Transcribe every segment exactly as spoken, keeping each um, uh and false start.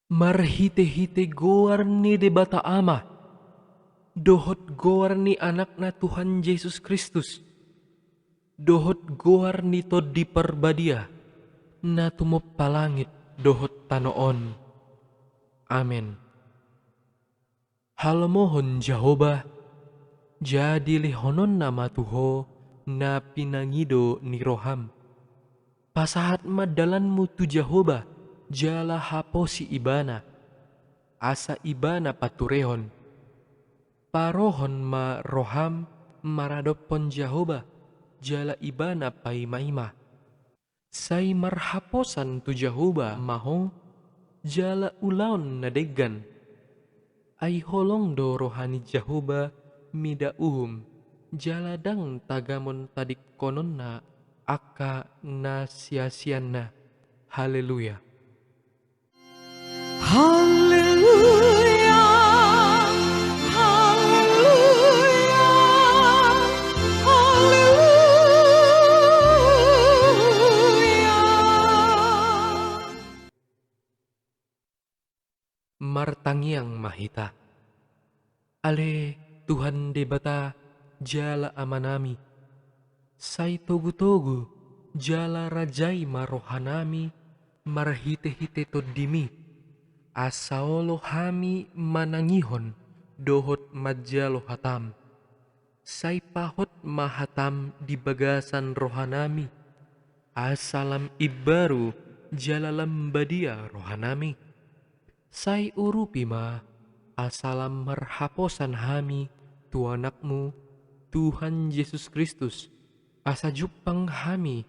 Marhite-hite goar ni Debata Ama, dohot goar ni Anakna Tuhan Jesus Kristus, dohot goar ni Tondi Parbadia, na tumompa langit dohot tano on. Amen. Halomohon Jahowa, jadi lehononna ma tu ho na pinangido ni roham. Pasahat ma dalanmu tu Jahowa, jala haposi Ibana, asa Ibana paturehon. Parohon ma roham maradophon Jahowa, jala Ibana paima-ima. Sai marhaposan tu Jahowa ma ho, jala ulaon na denggan. Ai holong do roha ni Jahowa mida uhum, jala ndang tagamon tadingkononna angka na siasianna. Haleluya. Haleluya, haleluya, haleluya. Martangiang ma hita. Ale Tuhan Debata jala Amanami, sai togu-togu jala rajai ma rohanami marhite-hite Tondimi, asa olo hami manangihon dohot manjalo hatam. Sai pahot ma hatam di bagasan rohanami, asa lam imbaru jala lam badia rohanami. Sai urupi ma, asa lam marhaposan hami tu Anakmu, Tuhan Jesus Kristus, asa jumpang hami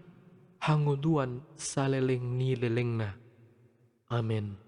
hangoluan saleleng ni lelengna. Amen.